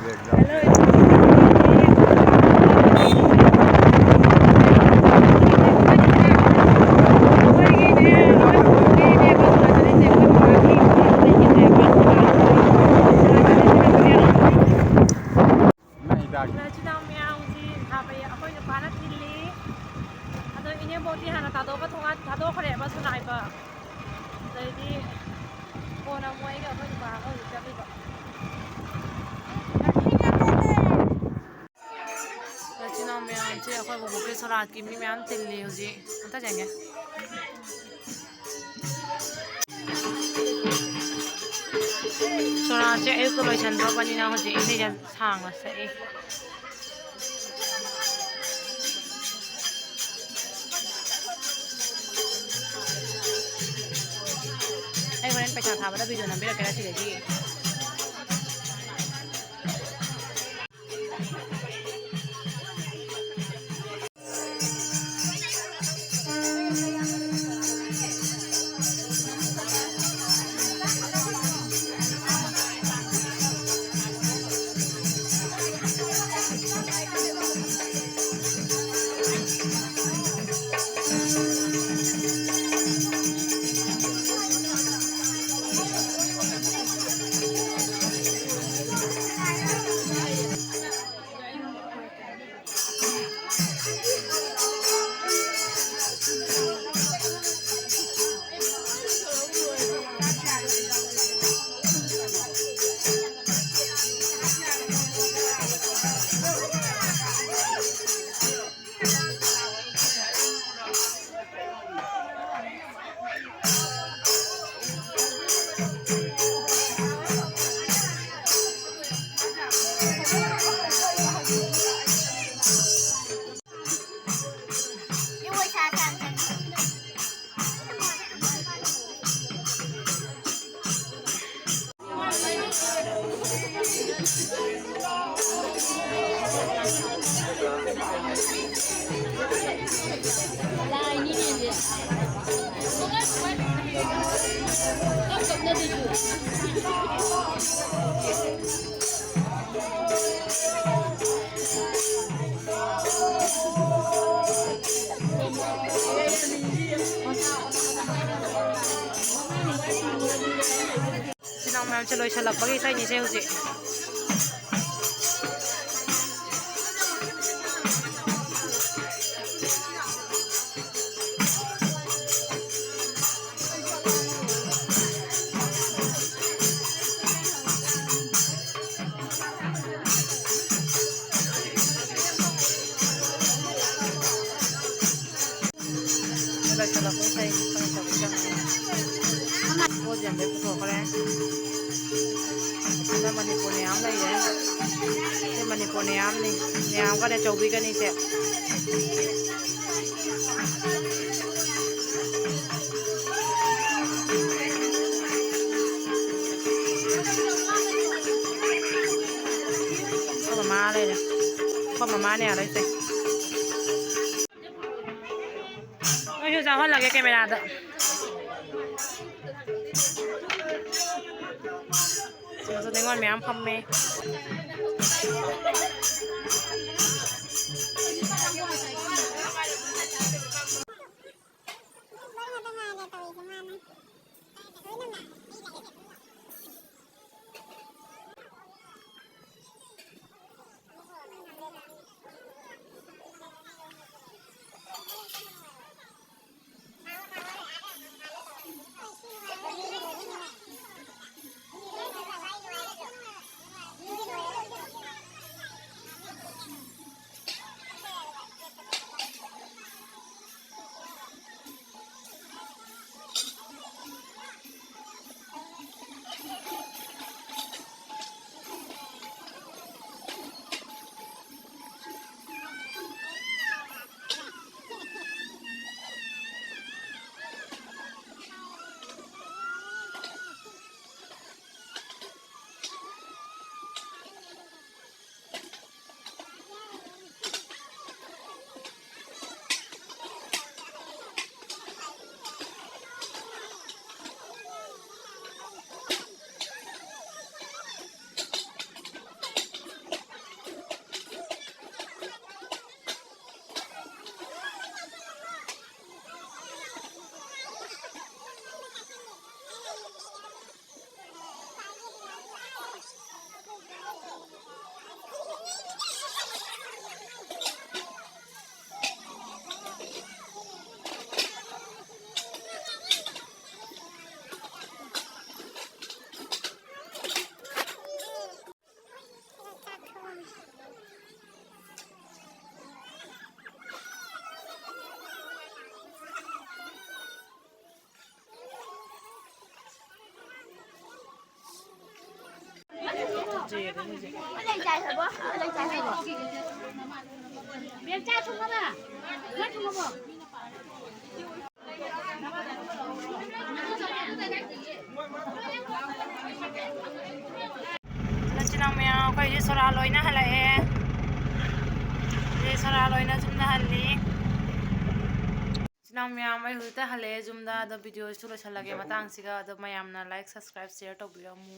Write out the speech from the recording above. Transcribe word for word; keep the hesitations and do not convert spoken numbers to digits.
ꯏꯆꯤꯟ ꯏꯅꯥꯎ ꯃꯌꯥꯝꯁꯤ ꯊꯥꯕ ꯑꯩꯈꯣꯏ ꯅꯨꯄꯥꯅ ꯊꯤꯜꯂꯤ꯫ ꯑꯗꯣ ꯏꯅꯦꯝꯕꯣꯛꯇꯤ ꯍꯥꯟꯅ ꯊꯥꯗꯣꯛꯑꯒ ꯊꯣꯡꯒꯥꯟ ꯊꯥꯗꯣꯛꯈ꯭ꯔꯦꯕ ꯁꯅꯥꯏꯕ꯫ ꯑꯗꯩꯗꯤ ꯀꯣꯟꯅ ꯑꯃꯨꯛ ꯑꯩꯒ ꯑꯩꯈꯣꯏ ꯅꯨꯄꯥꯒ ꯍꯧꯖꯤꯛ ꯆꯠꯂꯤꯕ꯫ ꯏꯆꯤꯟ ꯏꯅꯥꯎ ꯃꯌꯥꯝꯁꯦ ꯑꯩꯈꯣꯏ ꯕꯣꯕꯣꯛꯀꯤ ꯁꯣꯔꯥꯠꯀꯤ ꯃꯤ ꯃꯌꯥꯝ ꯇꯤꯜꯂꯤ ꯍꯧꯖꯤꯛ꯫ ꯑꯝꯇ ꯌꯦꯡꯒꯦ꯫ ꯁꯣꯔꯥꯠꯁꯦ ꯑꯌꯨꯛꯇ ꯂꯣꯏꯁꯟꯗ꯭ꯔꯕꯅꯤꯅ ꯍꯧꯖꯤꯛ ꯏꯁꯩꯁꯦ ꯁꯥꯡꯅ ꯁꯛꯏ꯫ ꯑꯩ ꯍꯣꯔꯦꯟ ꯄꯩꯁꯥ ꯊꯥꯕꯗ ꯚꯤꯗꯤꯑꯣ ꯅꯝꯕꯤꯔꯛꯀꯦꯔꯥ ꯁꯤꯗꯒꯤ? ꯂꯣꯏꯁꯤꯜꯂꯛꯄꯒꯤ ꯏꯁꯩꯅꯤꯁꯦ ꯍꯧꯖꯤꯛ꯫ ꯂꯣꯏꯁꯤꯜꯂꯛꯄ ꯏꯁꯩ ꯈꯔ ꯇꯧꯕꯤꯔꯝꯒꯦ꯫ ꯄꯣꯠ ꯌꯣꯟꯕꯩ ꯄꯨꯊꯣꯛꯈ꯭ꯔꯦ꯫ ꯁꯤꯗ ꯃꯅꯤꯄꯨꯔ ꯃꯌꯥꯝ ꯂꯩꯔꯦ꯫ ꯁꯤ ꯃꯅꯤꯄꯨꯔ ꯃꯌꯥꯝꯅꯤ꯫ ꯃꯌꯥꯝꯒꯅꯦ ꯆꯧꯕꯤꯒꯅꯤꯁꯦ꯫ ꯑꯩꯈꯣꯏ ꯃꯃꯥ ꯂꯩꯔꯦ꯫ ꯑꯩꯈꯣꯏ ꯃꯃꯥꯅꯦ ꯑꯥ ꯂꯩꯁꯦ꯫ ꯅꯣꯏꯁꯨ ꯆꯥꯎꯍꯜꯂꯒꯦ ꯀꯦꯃꯦꯔꯥꯗ꯫ ꯁꯤꯗꯁꯨ ꯅꯤꯉꯣꯜ ꯃꯌꯥꯝ ꯐꯝꯃꯦ꯫ ꯏꯆꯤꯟ ꯏꯅꯥꯎ ꯃꯌꯥꯝ, ꯑꯩꯈꯣꯏꯗꯤ ꯁꯣꯔꯥ ꯂꯣꯏꯅ ꯍꯜꯂꯛꯑꯦ꯫ ꯁꯣꯔꯥ ꯂꯣꯏꯅ ꯌꯨꯝꯗ ꯍꯜꯂꯤ꯫ ꯏꯆꯤꯟ ꯏꯅꯥꯎ ꯃꯌꯥꯝ, ꯑꯩ ꯍꯧꯖꯤꯛꯇ ꯍꯜꯂꯛꯑꯦ ꯌꯨꯝꯗ꯫ ꯑꯗꯣ video ꯁꯨ ꯂꯣꯏꯁꯤꯜꯂꯒꯦ ꯃꯇꯥꯡꯁꯤꯒ꯫ ꯑꯗꯣ ꯃꯌꯥꯝꯅ like, subscribe, share ꯇꯧꯕꯤꯔꯝꯃꯨ꯫